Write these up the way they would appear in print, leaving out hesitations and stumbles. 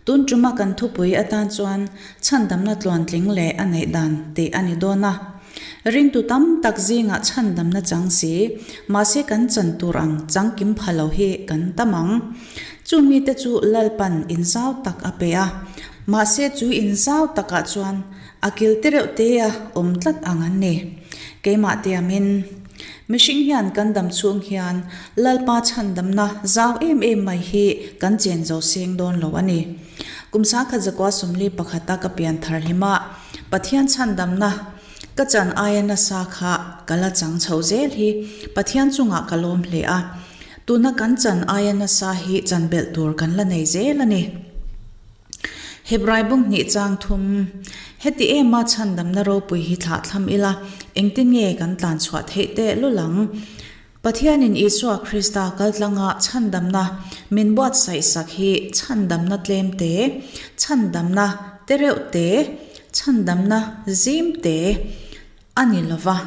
Tun tuma kan thupui atan chuan chhandamna tluantling leh a neih dan tih a ni dawn a. Ringtu tam tak zingah chhandamna chang si, mahse kan chan tur ang changkim pha lo hi kan tam ang. Chu mite chu Lalpan inzau tak a pe a, mahse chu inzau takah chuan a kil te reuh te a awm tlat ang an ni. Keimah tiamin, mihring hian kan dam chhung hian Lalpa chhandamna zau em em mai hi kan chen zo seng dawn lo a ni. Kum sangkhat zakua sawmli pakhata ka pian thar hlima Pathian chhandamna ka chan aia nasa kha ka la chang chho zel hi Pathian chungah ka lawm hle a, tuna kan chan aia nasa hi chan belh tur kan la nei zel a ni. Hebrai bung hnih chang thum, Heti ema chhandamna ropui hi thlah thlam ila, engtin nge kan tlan chhuah theih teh lul ang? Pathianin Isua Krista kaltlanga chhandamna min buatsaih sak hi chhandamna tlem te, chhandamna te reuh te, chhandamna zim te a ni lo va.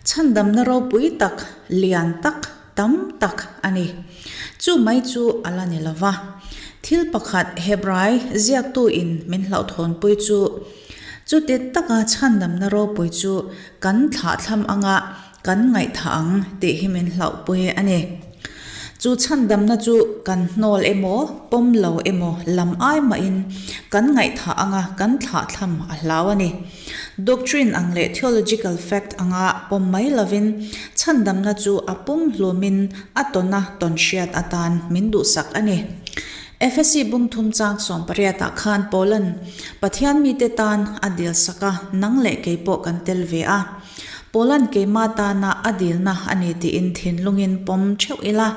Chhandamna ropui tak, lian tak, tam tak a ni. Chu mai chu a la ni lo va. Thil pakhat Hebrai ziaktuin min hlauhthawnpui chu, chuti taka chhandamna ropui chu kan thlahthlam anga Kan ngaihthah ang tih hi min hlauhpui a ni. Chu chhandamna chu kan hnawl emaw, pawm lo emaw lam ai mahin kan ngaihthah anga kan thlahthlam a hlau a ni. Doctrine ang leh theological fact anga pawm mai lovin chhandamna chu a pum hlumin a tawna tawn hriat atan min duhsak a ni. Efesi bung thum chang sawmpariatah khan Paulan Pathian mite tan a dilsak a, nang leh kei pawh kan tel ve a. Poland keimah tana a dilna a ni tiin thinlungin pawm theuh ila.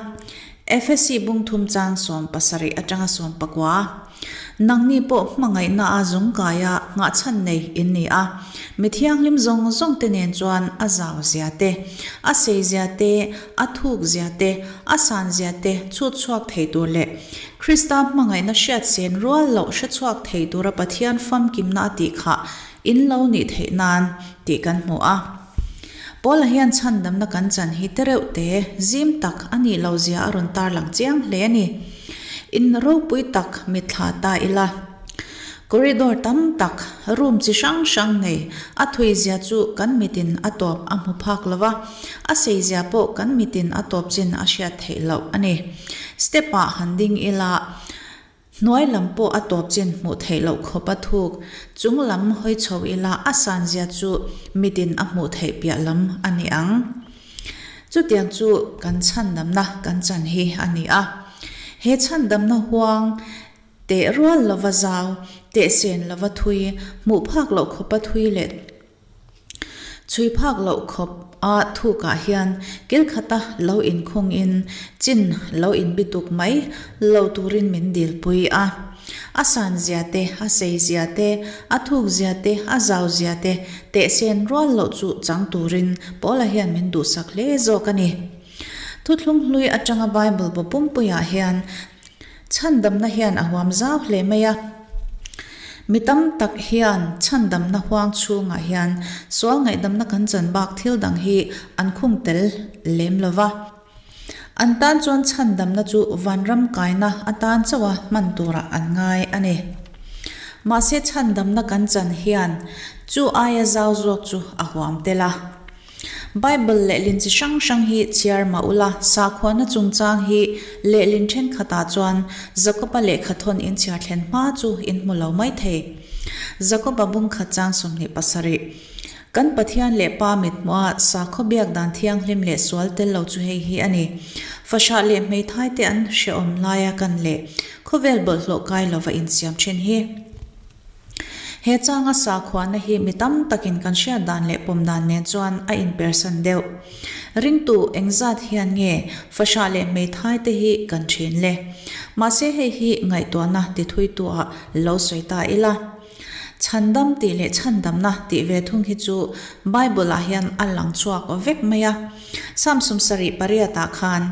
Efesi bung thum chang 70 atanga 19. Nangni pawh hmangaihna a zungkaia nghahchhan nei in ni a. Mi thianghlim zawng zawng te nen chuan a zau zia te, a sei zia te, a thuk zia te, a san zia te chhut chhuak thei tur leh Krista hmangaihna hriatsen rual loh hrechhuak thei tura Pathian famkimna a tih khah In lo nih theih nan tih kan hmu a. Paula hian chhandamna kan chan hi te reuh te, zim tak a nih lo zia a rawn tarlang chiang hle a ni. In ropui tak mitthla ta ila. Corridor tam tak, room chi hrang hrang nei, a thui zia chu kan mitin a tawp a hmu phak lo va, a sei zia pawh kan mitin a tawp chin a hriat theih loh a ni. Step ah han ding ila. Hnuai lam pawh a tawp chin hmuh theih loh khawp a thuk. Chung lam hawi chho ila a san zia chu mitin a hmuh theih piah lam a ni ang. Chutiang chu kan chhandamna kan chan hi a ni a. He chhandamna huang teh rual lova zau, teh sen lova thui, hmuh phak loh khawpa thui leh Chhui phak loh khawp a thukah hian kil khata lo inkhungin chin lo inbituk mai lo turin min dilpui a. A san zia te, a sei zia te, a thuk zia te, a zau zia te tehsen rual loh chu chang turin Paula hian min duhsak hle zawk a ni. Thuthlung hlui atanga Bible bu pumpuiah hian Chhandamna hian a huam zau hle mai a. Mi tam tak hian chhandamna huang chhungah hian sual ngaihdamna kan chan bak thil dang hi an khung tel lem lo va. An tan chuan chhandamna chu vanram kaina atan chauha hman turah an ngai a ni. Mahse chhandamna kan chan hian chu aia zau zawk chu a huam tel a. Bible lehlin chi hrang hrang hi chhiar mah ula, sakhuana chungchang hi lehlin thenkhatah chuan Jakoba lehkhathawn in chhiar thlen hma chu in hmu lo mai thei. Jakoba bung khat chang 27. Kan Pathian leh Pa mithmuha sakhaw biak dan thianghlim leh sual tel lo chu hei hi a ni. Fahrah leh hmeithai te an hrehawm laia kan leh khawvel bawlhhlawh kai lova insiam thin hi. He changa sakhuana hi mi tam takin kan hriat dan leh pawm dan nen chuan a inpersan deuh. Ringtu engzat hian nge fahrah leh hmeithai te hi kan thin le? Mahse hei hi ngaihtuahna ti thuituah lo sawi ta ila. Chhandam tih leh chhandamna tih ve thung hi chu Bible-ah hian a lang chhuak vek mai a. Samsung sarih pariatah khan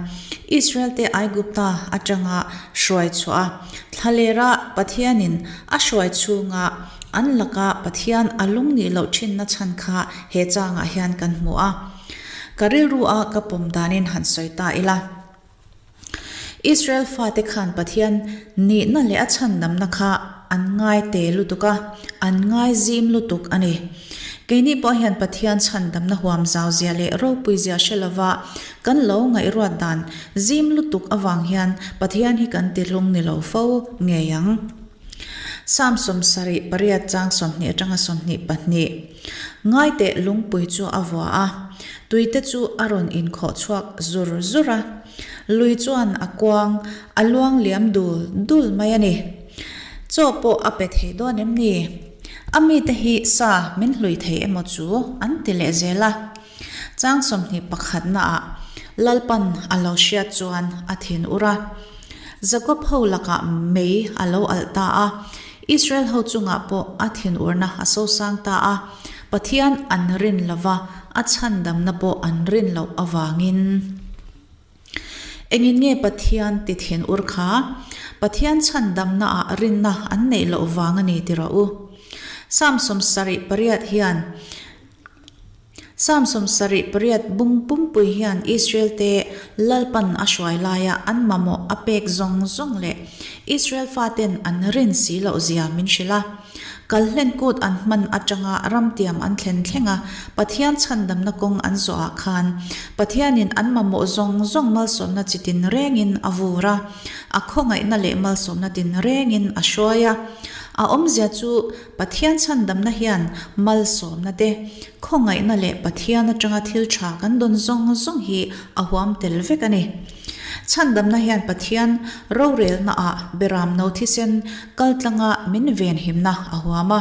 Israel-te Aigupta atanga hruai chhuah a, thlalera Pathianin a hruai chhunga an laka Pathian a lung nih loh thinna chhan kha he changah hian kan hmu a. Ka rilru a ka pawm danin han sawi ta ila. Israel fate khan Pathian nihna leh a chhandamna kha an ngai te lutuk a, an ngai zim lutuk a ni. Keini pawh hian Pathian chhandamna huam zau zia leh ropui zia hre lova kan lo ngaihruat dan zim lutuk avang hian Pathian hi kan ti hlung ni lo fo ngei ang. Psalm 78 chang 20 atanga 22. Ngaiteh lungpui chu a vua a, tuite chu a rawn inkhawh chhuak zur zur a. Lui chuan a kuang a luang liam dul dul mai a ni. Chaw pawh a pe thei dawn em ni? A mite hi sa min hlui thei emaw chu an ti leh zel a. Chang 21 naah Lalpan a lo hriat chuan a thin ur a. Jakob ho lakah mei a lo alh ta a, Israel ho chungah pawh a thin urna a sosang ta a, Pathian an rin lova a chhandamna pawh an rin loh avangin. Engin nge Pathian ti thin ur kha? Pathian chhandamnaah rinna an neih loh vang a ni ti rawh u. Psalm 78 hian Psalm 78 bung pumpui hian Israel te Lalpan a hruai laia an mamawh a pek zawng zawng leh Israel faten an rin si loh zia min hrilh a. Kalhlen kut an hman atanga ramtiam an thlen thleng a, Pathian chhandamna kawng an zawhah khan Pathianin an mamawh zawng zawng malsawmna chi tin rengin a vur a, a khawngaihna leh malsawmna tin rengin a hruai a. A awmzia chu Pathian chhandamna hian malsawmna te, khawngaihna leh Pathian atanga thil tha kan dawn zawng zawng hi a huam tel vek a ni. Chhandamna hian Pathian rorelnaah beram no thisen kaltlanga min venhimna a huam a.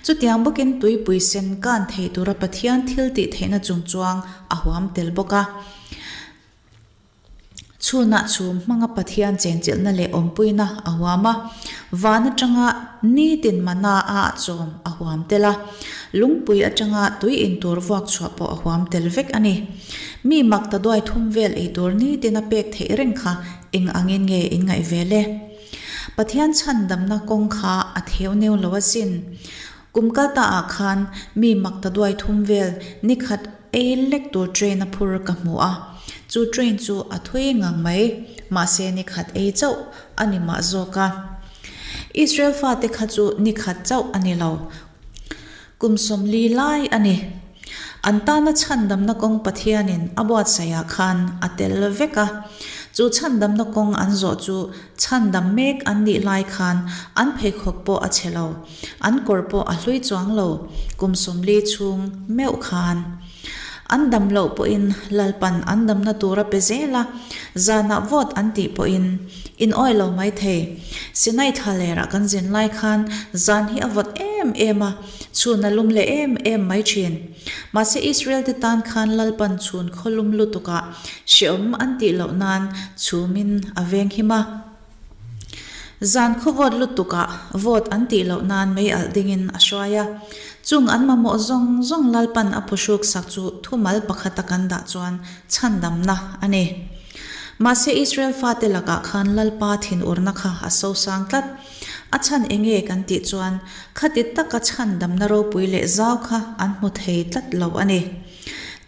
Chutiang bawkin tuipui sen kan thei tura Pathian thil tih theihna chungchuang a huam tel bawk a. Chhunah chhum hmanga Pathian chenchilhna leh awmpuina a huam a, van atanga nitin mana a chawm a huam tel a, lungpui atanga tui intur vuak chhuah pawh a huam tel vek a ni. Mi mak ta duai thum vel eitur nitin a pek theih reng kha eng angin nge in ngaih vel e? Pathian chhandamna kawng kha a theu neu lo asin. Kum kal ta ah khan mi mak ta duai thum vel nikhat ei lek tur train a phur ka hmu a, chu train chu a thui ngang mai, mahse nikhat ei chauh a ni mah zawk a. Israel fate kha chu nikhat chauh a ni lo, kum 40 lai a ni. An tana chhandamna kawng Pathianin a buatsaihah khan a tel vek a, chu chhandamna kawng an zawh chu chhandam mek an nih lai khan an pheikhawk pawh a chhe lo. An kawr pawh a hlui chuang lo, kum 40 chhung meuh khan. An dam loh pawhin Lalpan an damna tur a pe zel a, zanah vawt an tih pawhin in awih lo mai thei. Sinai thla lerah kan zin lai khan zan hi a vawt em em a, chhun a lum leh em em mai thin. Mahse Israel te tan khan Lalpan chhun khaw lum lutukah hreawm an tih loh nan chhumin a veng him a. Zan khaw vawt lutukah vawt an tih loh nan mei alh dingin a hruai a. Chung an mamawh zawng zawng Lalpan a phuhruk sak chu thumal pakhata kan dah chuan chhandamna a ni. Mahse Israel fate lakah khan Lalpa thinurna kha a sosang tlat. A chhan enge kan tih chuan khati taka chhandamna ropui leh zau kha an hmu thei tlat lo a ni.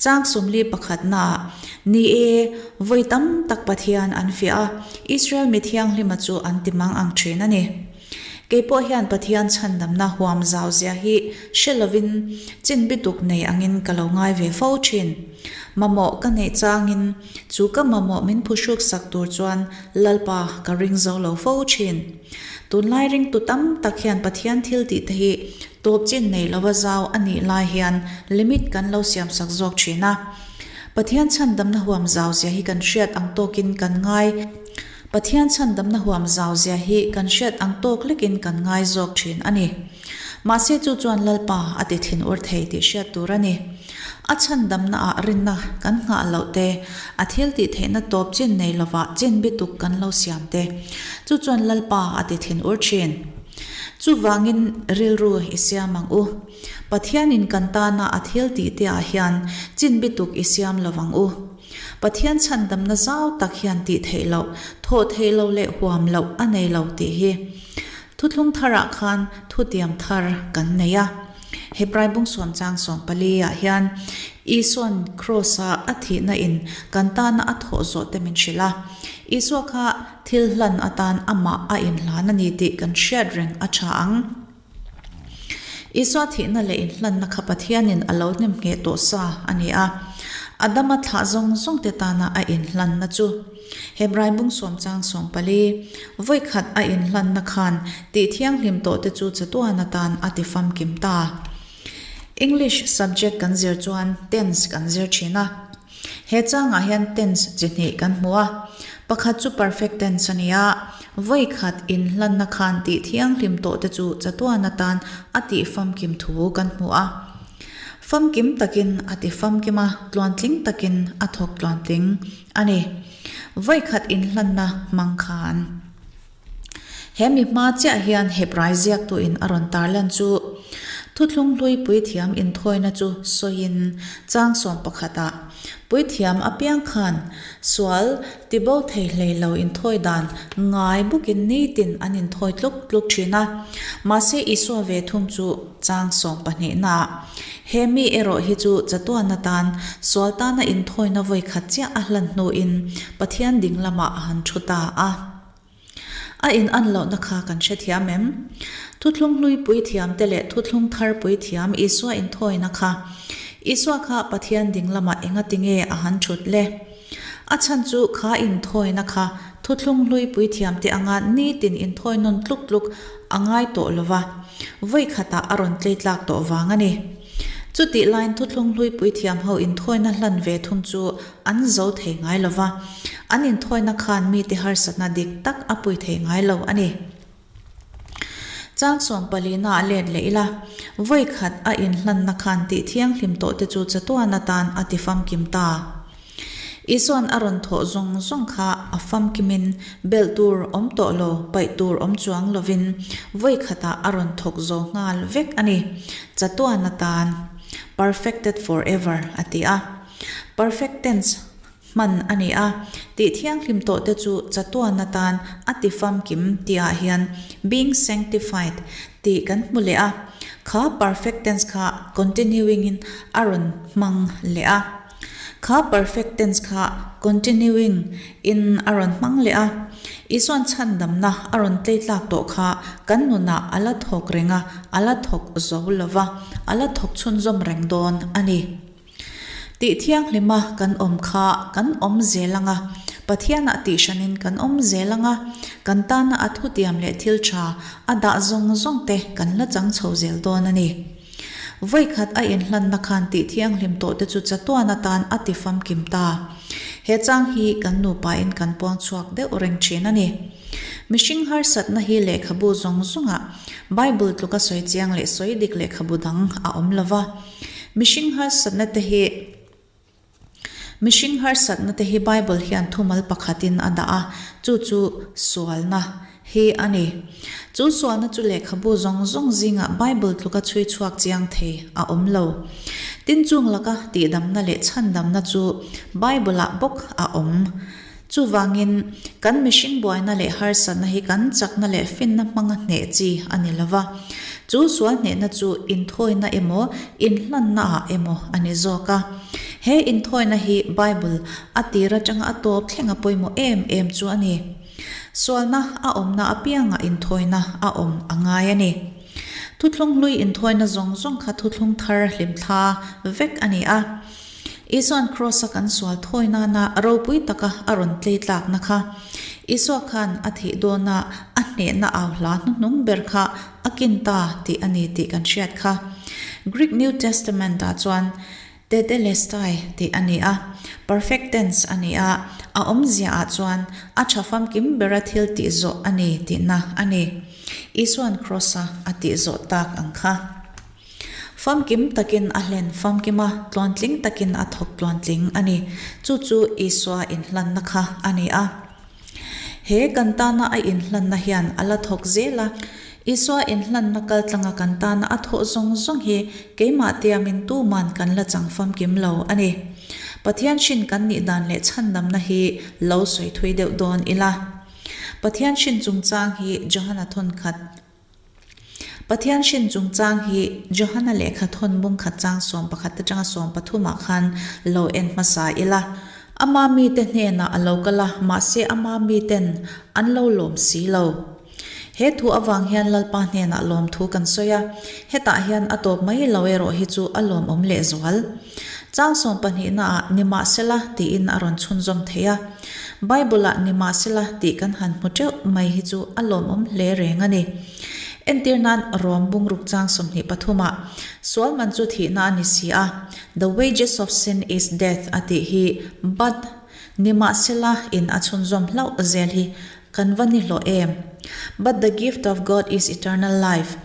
Chang 41 naah, Ni e, vawi tam tak Pathian an fiah a, Israel mi thianghlima chu an ti mang ang thin a ni. Kei pawh hian Pathian chhandamna huam zau zia hi hre lovin chin bituk nei angin ka lo ngai ve fo thin. Mamawh ka neih changin chu ka mamawh min phuhruk sak tur chuan Lalpa ka ring zo lo fo thin. Tunlai ringtu tam tak hian Pathian thil tih te hi tawp chin nei lova zau a nih lai hian limit kan lo siam sak zawk thin a. Pathian chhandamna huam zau zia hi kan hriat ang tawkin kan ngai. Pathian chhandamna huam zau zia hi kan hriat ang tawk lekin kan ngai zawk thin a ni. Mahse chu chuan Lalpa a ti thin ur thei tih hriat tur a ni. A chhandamna ah rinna kan nghah loh te, a thil tih theihna tawp chin nei lovah chin bituk kan lo siam te, chu chuan Lalpa a ti thin ur thin. Chuvangin rilru i siam ang u. Pathianin kan tana a thil tih te ah hian chin bituk i siam lovang u. Pathian chhandamna zau tak hian tih theih loh, thawh theih loh leh huam loh a nei lo tih hi. Thuthlung tharah khan thutiam thar kan nei a. Hebrai bung sawm chang 14 ah hian Isua'n Kraws-a a thihna in kan tana a thawh zawh te min hrilh a. Isua kha thil hlan atan amah a inhlan a ni tih kan hriat reng a tha ang. Isua thihna leh inhlanna kha Pathianin a lo hnem ngheh tawh sa a ni a. Adama thlah zawng zawngte tana a inhlanna chu Hebrai bung sawm chang 14, Vawikhat a inhlanna khan tih thianghlim tawhte chu chatuan atan a ti famkim ta. English subject kan zir chuan tense kan zir thin a. He changah hian tense chi hnih kan hmu a, pakhat chu perfect tense a ni a, vawi khat inhlanna khan tih thianghlim tawh te chu chatuan atan a tih famkim thu kan hmu a. Famkim takin a ti famkim a, tluantling takin a thawk tluantling a ni. Vawi khat inhlanna hmang khan. He mi hma chiah hian Hebrai ziaktuin a rawn tarlan chu Thuthlung hlui puithiam inthawina chu sawiin chang 11 ah puithiam apiang khan sual tibo thei hlei lo inthawi dan ngai bawkin nitin an inthawi tluk tluk thin a. Mahse Isua ve thung chu chang 12 naah he mi erawh hi chu chatuan atan sual tana inthawina vawi khat chiah a hlan hnuin Pathian ding lamah a han thu ta a. A in an lohna kha kan hrethiam em? Thuthlung hlui puithiam te leh thuthlung thar puithiam Isua inthawina kha. Isua kha Pathian ding lamah engati nge a han thut le? A chhan chu kha inthawina kha thuthlung hlui puithiam te anga nitin inthawi nawn tluk tluk a ngai tawh lova, vawi khatah a rawn tlei tlak tawh vang a ni. Chutih laiin thuthlung hlui puithiam ho inthawina hlan ve thung chu An zo thei ngai lo va, an inthawina khan mite harsatna dik tak a pui thei ngai lo a ni. Chang 14 ah let leh ila, vawi khat a inhlanna khan tih thianghlim tawh te chu chatuan atan a ti famkim ta. Isuan a rawn thawh zawng zawng kha a famkimin belh tur awm tawh lo, paih tur awm chuang lovin vawi khatah a rawn thawk zo nghal vek a ni. Chatuan atan, perfected forever, a ti a. Perfect tense hman a ni a, tih thianghlim tawh te chu chatuan atan a ti famkim tihah hian being sanctified tih kan hmu leh a, kha perfect tense kha continuing in a rawn hmang leh a. Kha perfect tense kha continuing in a rawn hmang leh a. Isuan chhandamna a rawn tleitlak tawh kha kan nunah a la thawk reng a, a la thawk zo lo va, a la thawk chhunzawm reng dawn a ni. Tih thianghlima kan awm kha kan awm zel ang a, Pathianah tihhranin kan awm zel ang a, kan tana a thutiam leh thil tha a dah zawng zawng te kan la chang chho zel dawn a ni. Vawikhat a inhlanna khan tih thianghlim tawh te chu chatuan atan a ti famkim ta. He chang hi kan nupain kan puang chhuak deuh reng thin a ni. Mihring harsatna hi lehkhabu zawng zawngah Bible tluka sawi chiang leh sawi dik lehkhabu dang a awm lo va. Mihring harsatna te hi Mihring harsatna te hi Bible hian thumal pakhatin a dah a, chu chu sualna hi a ni. Chu sualna chu lehkhabu zawng zawng zingah Bible tluka chhui chhuak chiang thei a awm lo. Tin chung laka tihdamna leh chhandamna chu Bible-ah bawk a awm. Chuvangin, kan mihring buaina leh harsatna hi kan chakna leh finna hmanga hneh chi a ni lo va. Chu sual hnehna chu inthawina emaw, inhlannaah emaw a ni zawk a. He inthawina hi Bible a tir atanga a tawp thlenga pawimawh em em chu a ni. Sualna a awmna apiangah inthawina a awm a ngai a ni. Thuthlung hlui inthawina zawng zawng kha thuthlung thar hlimthla vek a ni a. Isua'n Kraws-a kan sual thawi nana ropui taka a rawn tlei tlakna kha, Isua khan a thih dawna a hnehna au hla hnuhnung ber kha a kin ta tih a ni tih kan hriat kha. Greek New Testament-ah chuan tetelestai tih a ni a, perfect tense a ni a, a awmziaah chuan a tha famkim bera thil tih zawh a ni tihna a ni. Isua'n Kraws-a a tih zawh tak ang kha. Famkim takin a hlen famkim a, tluantling takin a thawk tluantling a ni. Chu chu Isua inhlanna kha a ni a. He kan tana a inhlanna hian a la thawk zel a. Isua inhlanna kaltlanga kan tana a thawh zawng zawng hi keimah tiamin tuman kan la chang famkim lo a ni. Pathian hrin kan nih dan leh chhandamna hi lo sawi thui deuh dawn ila. Pathian hrin chungchang hi Johana thawnkhat. Pathian hrin chungchang hi Johana lehkha thawn bung khat chang 11 atanga 13 ah khan lo en hmasa ila. Ama mite hnenah a lo kal a, mahse ama miten an lo lawm si lo. He thu avang hian Lalpa hnenah lawmthu kan sawi a, hetah hian a tawp mai lo erawh hi chu a lawmawm lehzual. Chang sawm pahnihnaah Nimahsela tiin a rawn chhunzawm thei a. Bible-ah Nimahsela tih kan han hmu teuh mai hi chu a lawmawm hle reng a ni. Entir nan Rom bungruk chang 23ah, Sual man chu thihna a ni si a, The wages of sin is death a tih hi but Nimahsela in a chhunzawm hlauh zel hi Kan va ni hlawh em? But the gift of God is eternal life.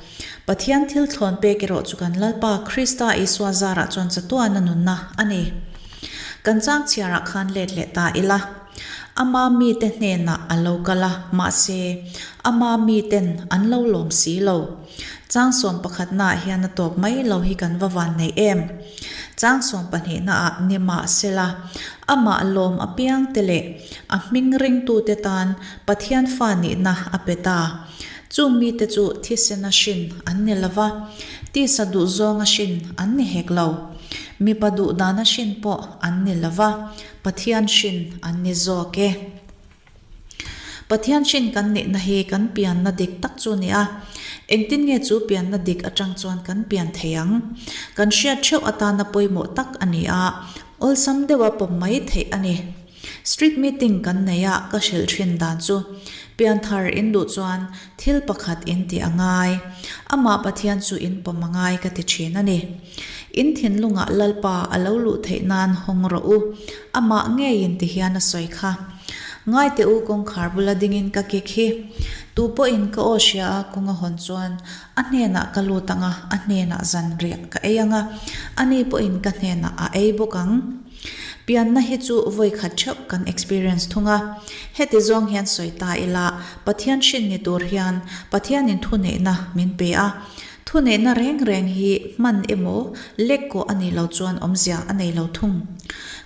Pathian thil thlawn pek erawh chu kan Lalpa Krista Isua zarah chuan chatuan a nunna a ni. Kan chang chhiarah khan let leh ta ila. Ama mite hnenah a lo kal a, mahse, ama miten an lo lawm si lo. Chang sawm pakhatnaah hian a tawp mai lo hi kan va van nei em? Chang sawm pahnihnaah ni mah sela, amah lawm apiangte leh a hming ringtute tan Pathian fa nihna a pe ta. Chung mite chu thisena hrin an ni lo va, tisa duhzawnga hrin an ni hek lo. Mipa duhdana hrin pawh an ni lo va, Pathian hrin an ni zawk e. Pathian hrin kan nihna hi kan pianna dik tak chu a ni a. Engtin nge chu pianna dik atang chuan kan pian thei ang? Kan hriat theuh atana pawimawh tak a ni a, awlsam deuha pawm mai theih a ni. Street meeting kan nei a, ka hrilh thin dan chu, Pianthar in duh chuan thil pakhat in tih a ngai. Amah Pathian chu in pawm a ngai ka ti thin a ni. In thinlungah Lalpa a lo luh theih nan hawng rawh u, amah ngeiin ti hian a sawi kha. Ngai teh u kawngkhar bula dingin ka kik hi. Tu pawhin ka aw hria a kawng a hawn chuan a hnenah ka lut ang a, a hnenah zanriah ka ei ang a, ani pawhin ka hnenah a ei bawk ang. Pianna hi chu vawi khat theuh kan experience thung a. Heti zawng hian sawi ta ila, Pathian hrin ni tur hian Pathianin thuneihna min pe a. Thuneihna reng reng hi hman emaw lek kawh a nih loh chuan awmzia a nei lo thung.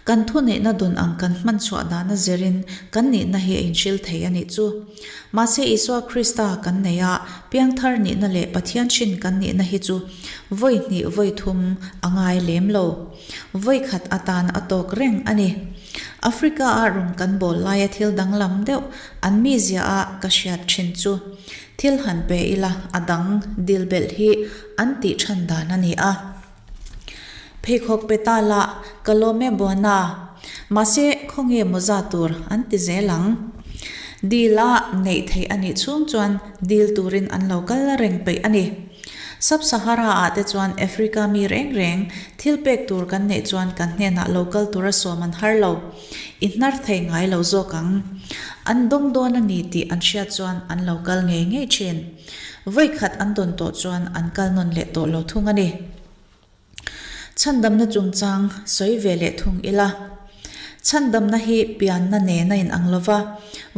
Kan thuneihna dun ang kan hman chhuah dana zirin kan nihna hi a inhril thei a nih chu. Mahse Isua Krista kan nei a, piangthar nihna leh Pathian hrin kan nihna hi chu vawi hnih vawi thum a ngai lem lo. Vawi khat atan a tawk reng a ni. Africa-a rawng kan bawl laia thil danglam deuh an mizia a ka hriat thin chu. Thil han pe ila a dang dil belh hi an tih than dan a ni a. Pheikhawk pe ta la ka lawm e Buana. Mahse khawnge mawza tur an ti zel ang. Dil a neih theih a nih chhung chuan dil turin an lo kal reng peih a ni. Sub-Sahara ah te chuan Africa mi reng reng thil pek tur kan neih chuan kan hnenah lo kal tura sawm an har lo. I hnar thei ngai lo zawk ang. An dawng dawn a ni tih an hriat chuan an lo kal ngei ngei thin. Vawi khat an dawn tawh chuan an kal nawn leh tawh lo thung a ni. Chhandamna chungchang sawi ve leh thung ila. Chhandamna hi pianna nen a inang lo va,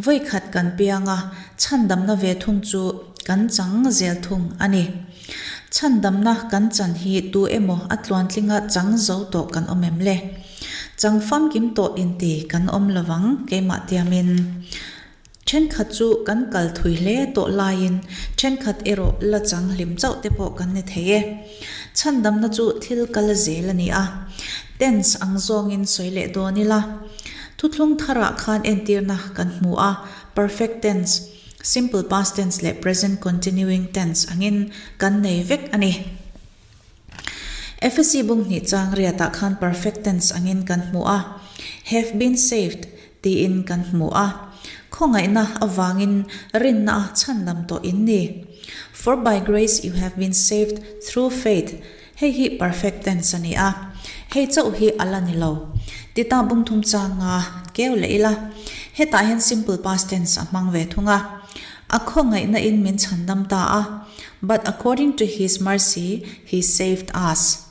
vawi khat kan piang a, chhandamna ve thung chu kan chang zel thung a ni. Chhandamna kan chan hi tu emaw a tluantlinga chang zo tawh kan awm em le? Chang famkim tawh inti kan awm lovang keimah tiamin. Thenkhat chu kan kal thui hle tawh laiin thenkhat erawh la chang hlim chauh te pawh kan ni thei e. Chhandamna chu thil kal zel a ni a. Tense ang zawngin sawi leh dawn ila. Thuthlung tharah khan entirna kan hmu a, perfect tense, simple past tense leh present continuing tense angin kan nei vek a ni. Efesi bung hnih chang riatah khan perfect tense angin kan hmu a, have been saved tiin kan hmu a. Khawngaihna avangin rinna a chhandam tawh in ni. For by grace you have been saved through faith, hei hi perfect tense a ni a, hei chauh hi a la ni lo. Tita bung thum changa keu leh ila, hetah hian simple past tense a hmang ve thung a. A khawngaihna in min chhandam ta a, But according to his mercy, he saved us.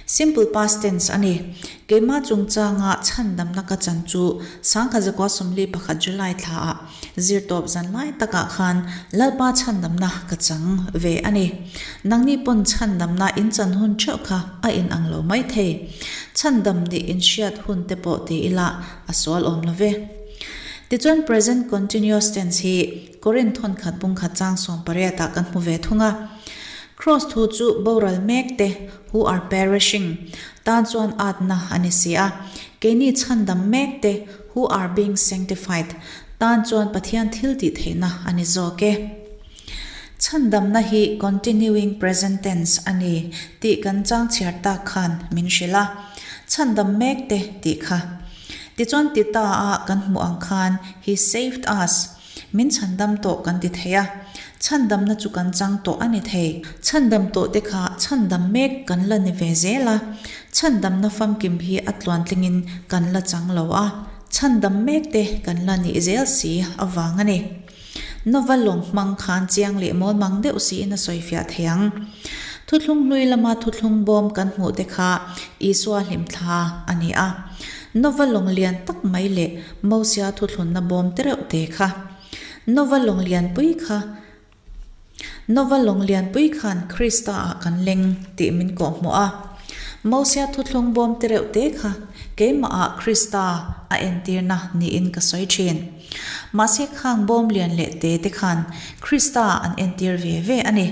Simple past tense a ni. Keimah chungchanga chhandamna ka chan chu Sangkhat Zakua 41 July thlaah zirtawp zan lai takah khan Lalpa chhandamna ka chang ve a ni. Nangni pawn chhandamna in chan hun theuh kha a inang lo mai thei. Chhandam nih inhriat hun te pawh ti ila a sual awm lo ve. Tichuan present continuous tense hi Korinth thawn khat bung khat chang 18 ah kan hmu ve thung a. Kraws thu chu boral mek te, who are perishing, tan chuan atna a ni si a. Keini chhandam mek te, who are being sanctified, tan chuan Pathian thil tih theihna a ni zawk e. Chhandamna hi continuing present tense a ni tih kan chang chhiar tak khan min hrilh a, chhandam mek te tih kha. Tichuan ti ta a kan hmuh ang khan he saved us, min chhandam tawh kan ti thei a, chhandamna chu kan chang tawh a ni thei. Chhandam tawh te kha chhandam mek kan la ni ve zel a, chhandamna famkim hi a tluantlingin kan la chang lo a, chhandam mek te kan la nih zel si avang a ni. Nova lawng hmang khan chiang leh mawl mang deuh siin a sawi fiah thei ang. Thuthlung hlui lama thuthlung bawm kan hmuh te kha Isua hlimthla a ni a. Nova lawng lian tak mai leh Mosia thuthlunna bawm te reuh te kha. Nova lawng lianpui kha Nova lawng lianpui khan Krista ah kan leng tih min kawhhmuh a. Mosia thuthlung bawm te reuh te kha keimah ah Krista a entirna niin ka sawi thin. Mahse khang bawm lian leh te te khan Krista an entir ve ve a ni.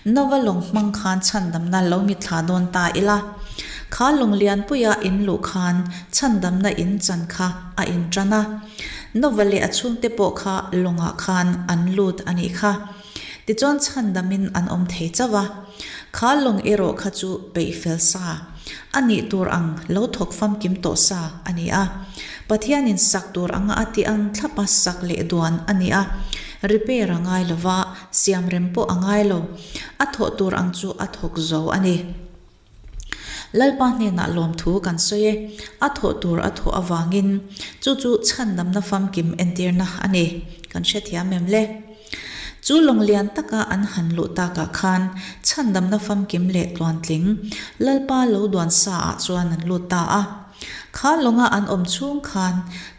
Nova lawng hmang khan chhandamna lo mitthla dawn ta ila. Kha lawng lianpuia in luh khan chhandamna in chan kha a intan a. Nova leh a chhungte pawh kha lawngah khan an lut a nih kha. Tichuan chhandamin an awm thei chauh a. Kha lawng erawh kha chu peih fel sa a nih tur ang lo thawk famkim tawh sa a ni a. Pathianin sak tur anga a tih ang thlapa sak leh duan a ni a. Repair a ngai lo va, siam rem pawh a ngai lo. A thawh tur ang chu a thawk zo a ni. Lalpa hnenah lawmthu kan sawi e, a thawh tur a thawh avangin chu chu chhandamna famkim entirna a ni. Kan hrethiam em le? Chu lawng lian taka an han luh takah khan chhandamna famkim leh tluantling Lalpa lo duan sa ah chuan an lut ta a. Kha lawnga an awm chhung khan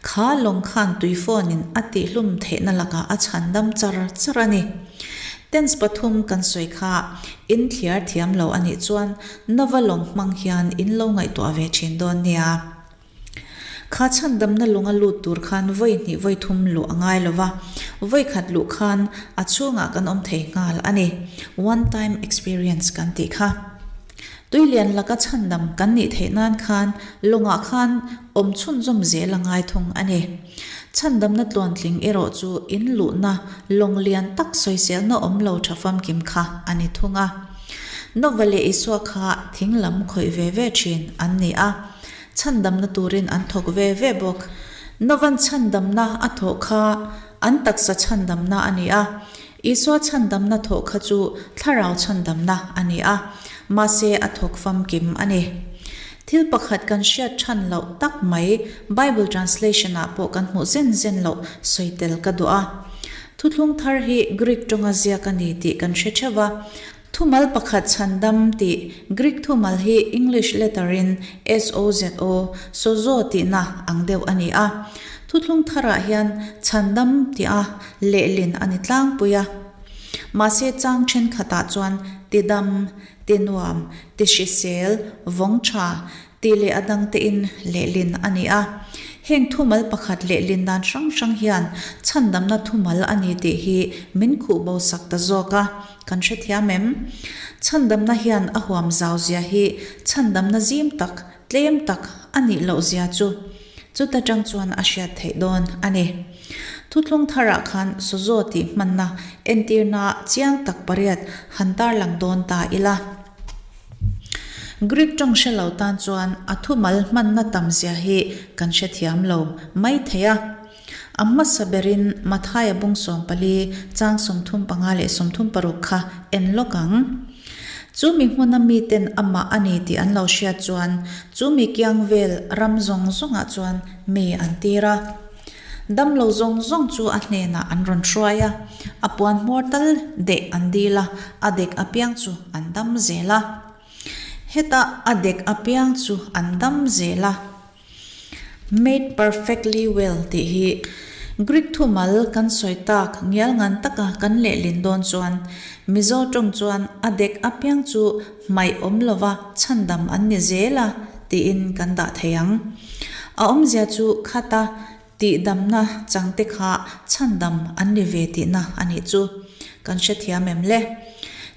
kha lawng khan tuifawnin a tihhlum theihna lakah a chhandam char char a ni. Tense pathum kan sawi kha in thliar thiam lo a nih chuan Nova lawng hmang hian in lo ngaihtuah ve thin dawn nia. Kha chhandamna lawnga lut tur khan vawi hnih vawi thum luh a ngai lo va, vawi khat luh khan a chhungah kan awm thei nghal a ni. One time experience kan tih kha. Tuilian laka chhandam kan nih theih nan khan lawngah khan awm chhunzawm zel a ngai thung a ni. Chhandamna tluantling erawh chu in luhna lawng lian tak sawiselna awm lo tha famkim kha a ni thung a. Nova leh Isua kha thing lam khawih ve ve thin an ni a, chhandamna turin an thawk ve ve bawk. Novan chhandamna a thawh kha an taksa chhandamna a ni a, Isua chhandamna thawh kha chu thlarau chhandamna a ni a, mahse a thawk famkim a ni. Thil pakhat kan hriat than loh tak mai Bible translation ah pawh kan hmuh zen zen loh sawi tel ka duh a. Thuthlung thar hi Greek tawnga ziak a ni tih kan hre theuh a. Thumal pakhat chhandam tih Greek thumal hi English letter in S-O-Z-O, sozo tihna ang deuh a ni a. Thuthlung tharah hian chhandam tih a lehlin a ni tlangpui a. Mahse chang thenkhatah chuan tidam, tinuam, tihrisel, vawng tha tih leh a dangtein lehlin a ni a. Heng thumal pakhat lehlin dan hrang hrang hian chhandamna thumal a ni tih hi min khuh bo sak ta zawk a. Kan hrethiam em? Chhandamna hian a huam zau zia hi chhandamna zim tak, tlem tak a nih loh zia chu chuta tang chuan a hriat theih dawn a ni. Thuthlung tharah khan Sozo tih hmanna entirna chiang tak pariat han tarlang dawn ta ila. Greek tawng hre lo tan chuan a thumal hmanna tam zia hi kan hrethiam lo mai thei a. A hmasa berin Mathaia bung 14 chang 35 leh 36 kha en lawk ang. Chu mi hmuna miten amah a ni tih an lo hriat chuan chu mi kiang vel ram zawng zawngah chuan mi an tir a. Damlo zawng zawng chu a hnenah an rawn hruai a, a puan hmawr tal deh an dil a, a dek apiang chu an dam zel a. Heta a dek apiang chu an dam zel a. Made perfectly well tih hi Greek thumal kan sawi tak ngial ngan taka kan lehlin dawn chuan Mizo tawng chuan a dek apiang chu hmaih awm lova chhandam an ni zel a tiin kan dah thei ang. A awmzia chu khata tihdamna changte kha chhandam an ni ve tihna a nih chu. Kan hrethiam em le?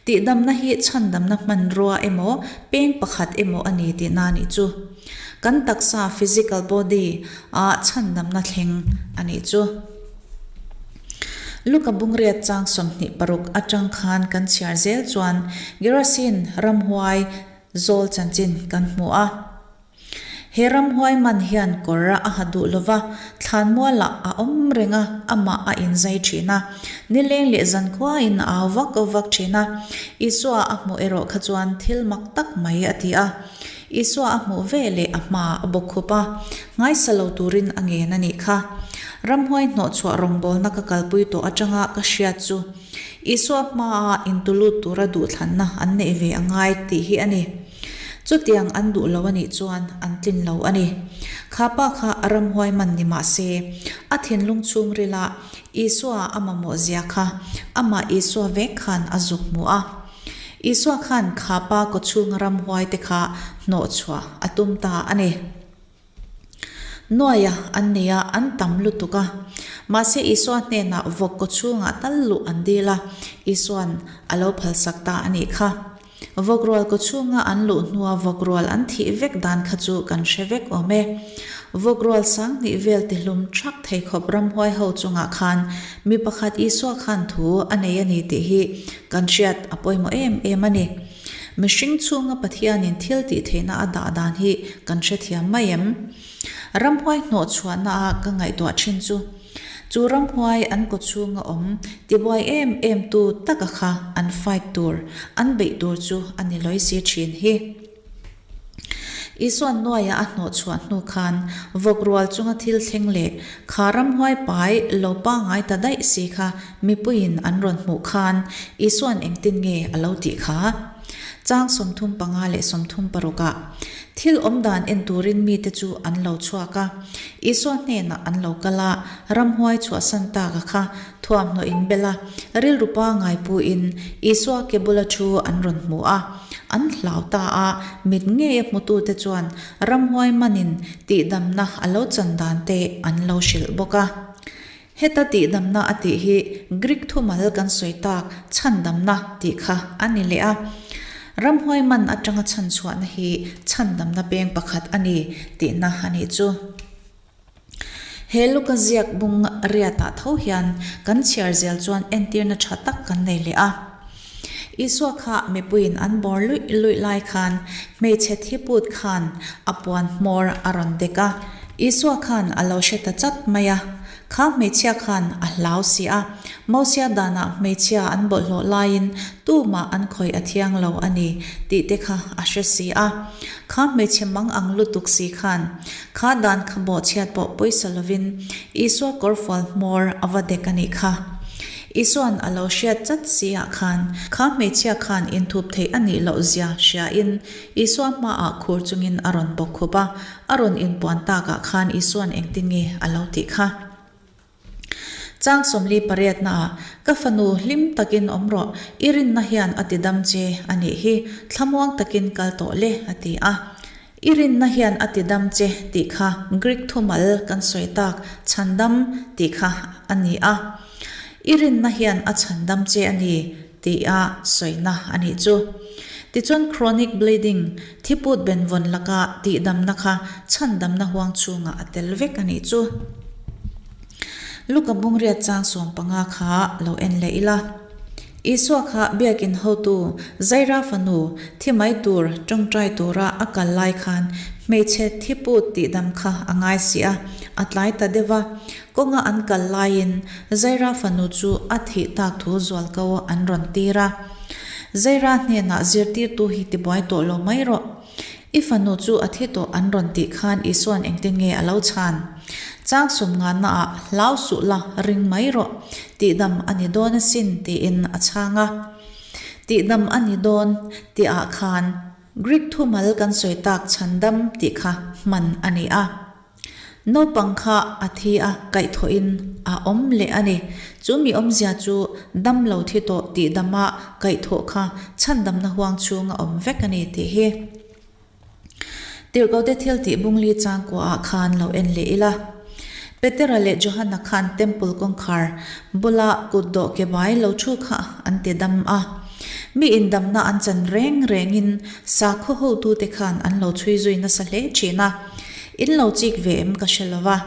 Tihdamna hi chhandamna hmanrua emaw peng pakhat emaw a ni tihna a nih chu. Kan taksa, physical body, ah chhandamna thleng a nih chu. Luka bungriat chang 26 atang khan kan chhiar zel chuan Gerasin ramhuai zawl chanchin kan hmu a. He ramhuai man hian kawr a ha duh lova, thlanmualah a awm reng a, amah a inzai thin a. Nileng leh zankhuain a au vak vak thin a. Isua a hmuh erawh kha chuan thil mak tak mai a ti a. Isua a hmuh ve leh a hma a bawk khup a, nghaisa lo turin a ngen a nih kha. Ramhuai hnawhchhuah rawngbawlna ka kalpui tawh atanga ka hriat chu Isua hmaa intulut tura duhthlanna an neih ve a ngai tih hi a ni. Chutiang an duh lo a nih chuan an tlin lo a ni. Kha pa kha ramhuai man ni mah se, a thinlung chhungrila Isua a mamawh zia kha amah Isua vek khan a zuk hmu a. Isua khan kha pa kawchhunga ramhuai te kha hnawhchhuah a tum ta a ni. Nuaia an nei a, an tam lutuk a. Mahse Isua hnenah vawk kawchhungah tal luh an dil a, Isua'n a lo phalsak ta a nih kha. Vawk rual kawchhunga an luh hnua vawk rual an thih vek dan kha chu kan hre vek awm e. Vawk rual sanghnih vel tihlum thak thei khawp ramhuai ho chungah khan mi pakhat Isua khan thu a nei a ni tih hi kan hriat a pawimawh em em a ni. Mihring chhunga Pathianin thil tih theihna a dah dan hi kan hrethiam mai em? Ramhuai hnawhchhuahna a ka ngaihtuah thin chu, chu ramhuai an kawchhunga awm tibuai em em tu taka kha an fight tur, an beih tur chu a ni lawi si thin hi. Isua'n nuaia a hnawhchhuah hnu khan vawk rual chunga thil thleng leh kha ramhuai pai lo pangngai ta daih si kha Mipuiin an rawn hmuh khan Isua'n engtin nge a lo tih kha? Chang 35 leh 36 ah, Thil awm dan en turin mite chu an lo chhuak a. Isua hnenah an lo kal a, ramhuai chhuahsan taka kha thuamhnaw in bel a, rilru pangngai puin Isua ke bula thu an rawn hmu a. An hlau ta a, mit ngei a hmutute chuan ramhuai manin tihdamna a lo chan dan te an lo hrilh bawk a. Heta tihdamna a tih hi Greek thumal kan sawi tak chhandamna tih kha a ni leh a. Ramhuai man atanga chhanchhuahna hi chhandamna peng pakhat a ni tihna a nih chu. He Luka ziak bung riatah tho hian kan chhiar zel chuan entirna tha tak kan nei leh a. Isua kha mipuiin an bawr luih luih lai khan hmeichhe thiput khan a puan hmawr a rawn dek a. Isua khan a lo hre ta chat mai a. Kha hmeichhia khan a hlau si a. Mosia danah hmeichhia an bawlhhlawh laiin tumah an khawih a thiang lo a ni tih te kha a hre si a. Kha hmeichhe mang ang lutuk si khan kha dan kha bawhchhiat pawh pawisa lovin Isua kawrfual hmawr a va dek a nih kha. Isua'n a lo hriat chat si ah khan, kha hmeichhia khan inthup theih a nih loh zia hriain Isua hmaah khur chungin a rawn bawk khup a, a rawn inpuan takah khan Isua'n engtin nge a lo tih kha? Chang 48 naah, Ka fanu, hlim takin awm rawh, i rinna hian a ti dam che a nih hi, thlamuang takin kal tawh le, a ti a. I rinna hian a ti dam che tih kha Greek thumal kan sawi tak chhandam tih kha a ni a. I rinna hian a chhandam che a ni tih a sawina a nih chu. Tichuan chronic bleeding, thiput benvawn laka tihdamna kha chhandamna huang chhungah a tel vek a nih chu. Luka bungriat chang 15 kha lo en leh ila. Isua kha biakin hotu Zaira fanu thi mai tur tawngtai tura a kal lai khan hmeichhe thiput tihdam kha a ngai si a, a tlai ta deuh a. Kawnga an kal laiin Zaira fanu chu a thih tak thu zualko an rawn tir a. Zaira hnenah zirtirtu hi tibuai tawh lo mai rawh. I fanu chu a thi tawh an rawn tih khan Isua'n engtin nge a lo chhan? Chang sum ngannaah hlau suh la, ring mai rawh. Tihdam a ni dawn asin tiin a chhang a. Tihdam a ni dawn tihah khan Greek thumal kan sawi tak chhandam tih kha hman a ni a. Naupang kha a thi a, kaihthawhin a awm leh a ni. Chu mi awmzia chu dam lo thi tawh tih dama kaihthawh kha chhandamna huang chhung a awm vek a ni tih hi. Tirhkote thil tih bungli changkuaah khan lo en leh ila. Petera leh Johana khan Temple kawngkhar bula kutdawh ke bai lo thu kha an ti dam a. Mi indamna an chan reng rengin sakhaw hotute khan an lo chhui zui nasa hle thin a. In lo chik ve em ka hre lo va.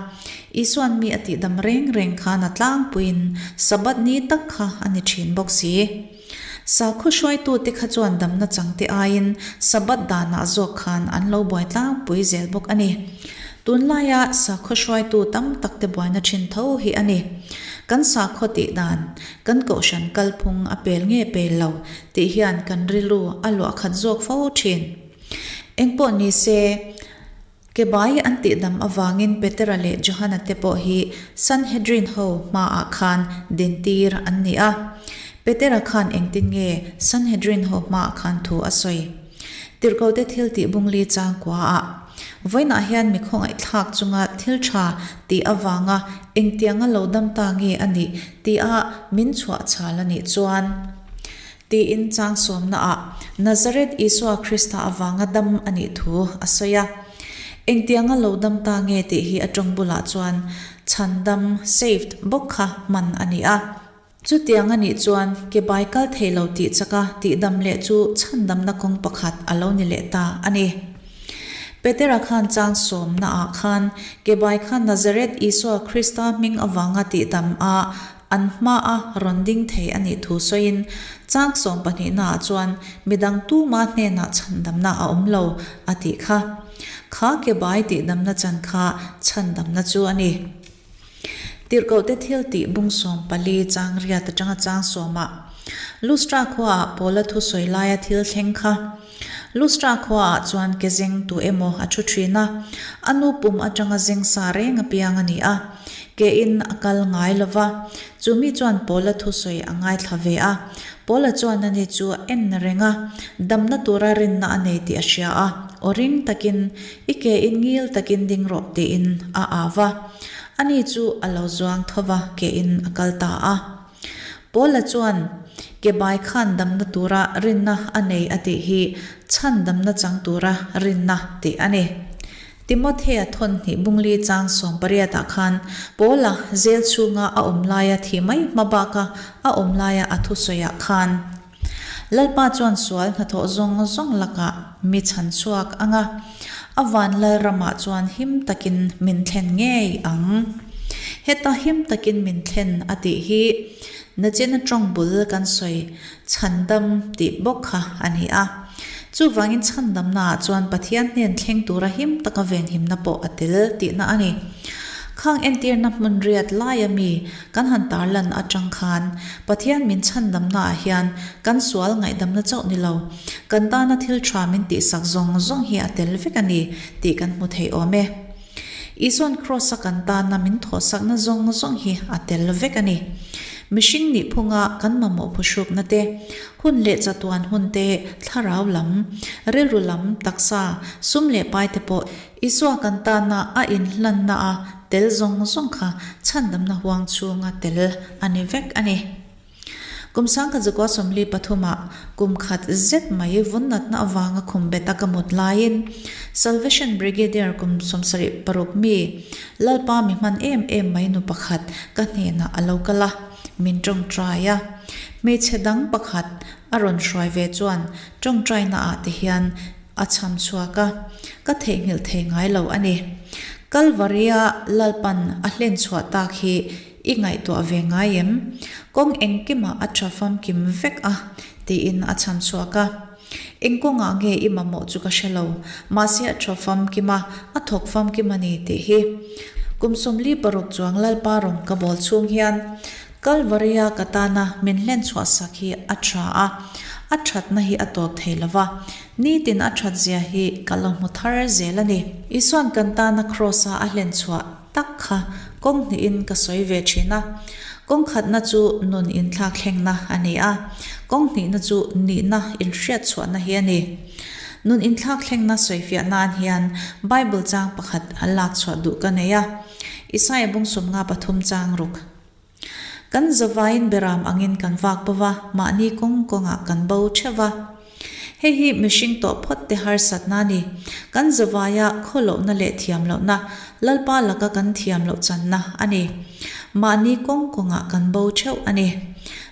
Isuan mi a tihdam reng reng khan a tlangpuiin Sabbath ni tak kha a ni thin bawk si. Sakhaw hruaitute kha chuan damna changte aiin Sabbath danah zawk khan an lo buai tlangpui zel bawk a ni. Tunlaia sakhaw hruaitu tam takte buaina thin tho hi a ni. Kan sakhaw tih dan, kan kohhran kalphung a pel nge pel lo tih hian kan rilru a luah khat zawk fo thin. Engpawh ni se, Kebai an tihdam avangin Petera leh Johana te pawh hi Sanhedrin ho hmaah khan dintir an ni a. Petera khan engtin nge Sanhedrin ho hmaah khan thu a sawi? Tirhkote thil tih bungli changkuaah, Vawiinah hian mi khawngaihthlak chunga thil tha tih avanga engtianga lo dam ta nge a nih tia min chhuah chhal a nih chuan, Tiin chang sawmnaah Nazareth Isua Krista avanga dam a nih thu a sawi a. Engtianga lo dam ta nge tih hi a tawng bulah chuan chhandam, saved, bawk kha hman a ni a. Chutiang a nih chuan ke bai kal thei lo tih chaka tihdam leh chu chhandamna kawng pakhat a lo ni leh ta a ni. Petera khan chang sawmnaah khan ke bai kha Nazareth Isua Krista hming avanga tihdam a An hmaa rawn ding thei a nih thu sawiin chang sawmpahnihnaah chuan midang tuma hnenah chhandamna a awm lo a tih kha. Kha ke bai tihdamna chan kha chhandamna chu a ni. Tirhkohte thil tih bung 14 chang riat atanga chang sawmah Lustra khuaah Paula thusawi laia thil thleng kha. Lustra khuaah chuan ke zeng tu emaw a thu thin a, a nu pum atanga zeng sa reng apiang a ni a, ke in a kal ngai lo va. Chu mi chuan Paula thusawi a ngaithla ve a, Paula chuan ani chu a en reng a, damna tura rinna a nei tih a hria a, aw ring takin, I ke in ngil takin ding rawh tiin a au va. Ani chu a lo zuang tho va, ke in a kal ta a. Paula chuan, Ke bai khan damna tura rinna a nei a tih hi chhan damna chang tura rinna tih a ni. Timothea thawn hnih bungli chang sawmpariatah khan Paula zel chhunga a awm laia thih mai hma baka a awm laia a thusawiah khan, Lalpa chuan sual hnathawh zawng zawng lakah mi chhan chhuak ang a, a van Lalramah chuan him takin min thlen ngei ang. Heta him takin min thlen a tih hi nachina tawng bul kan sawi chhandam tih bawk kha a ni a. Chuvangin chhandamnaah chuan Pathian hnen thleng tura him taka venhimna pawh a tel tihna a ni. Khang entirna hmun riat laia mi Kan han tarlan atang khan Pathian min chhandamnaah hian kan sual ngaihdamna chauh ni lo, kan tana thil tha min tihsak zawng zawng hi a tel vek a ni tih kan hmu thei awm e. Isuan Kraws-a kan tana min thawhsakna zawng zawng hi a tel vek a ni. Mihring nih phunga kan mamawh phuhrukna te, hun leh chatuan hun te, thlarau lam, rilru lam, taksa, sum leh pai te pawh Isua kan tana a inhlanna a tel zawng zawng kha chhandamna huang chhunga tel a ni vek a ni. Kum sangkhat zakua 43 ah kum khat zet mai vunnatna avanga khum bet a ka mut laiin Salvation Brigadier kum 76 mi Lalpa mi hman em em mai nu pakhat ka hnenah a lo kal a, min tawngtai a. Hmeichhe dang pakhat a rawn hruai ve chuan tawngtaina ah te hian A chham chhuak a, ka theihnghilh thei ngai lo a ni. Kalvaria Lalpan a hlen chhuah tak hi i ngaihtuah ve ngai em? Kawng engkimah a tha famkim vek a, tiin a chham chhuak a. Eng kawngah nge i mamawh chu ka hre lo, mahse a tha famkim a, a thawk famkim a ni tih hi. Kum 46 chuang Lalpa rawng ka bawl chhung hian Kalvaria ka tana min hlen chhuah sak hi a tha a, a thatna hi a tawp thei lo va, nitin a that zia hi ka lo hmu thar zel a ni. Isuan kan tana Kraws-a a hlen chhuah tak kha kawng hnihin ka sawi ve thin a. Kawng khatna chu nun inthlak thlengna a ni a, kawng hnihna chu nihna inhriat chhuahna hi a ni. Nun inthlak thlengna sawifiah nan hian Bible chang pakhat a lak chhuah duh ka nei a, Isaia bung 53 chang ruk. Kan zavaiin beram angin kan vak bo va, mahni kawng kawngah kan bo theuh va. Hei hi mihring tawh phawt te harsatna a ni. Kan zavaia khawlohna leh thiam lohna, Lalpa laka kan thiam loh channa a ni. Mahni kawng kawngah kan bo theuh a ni.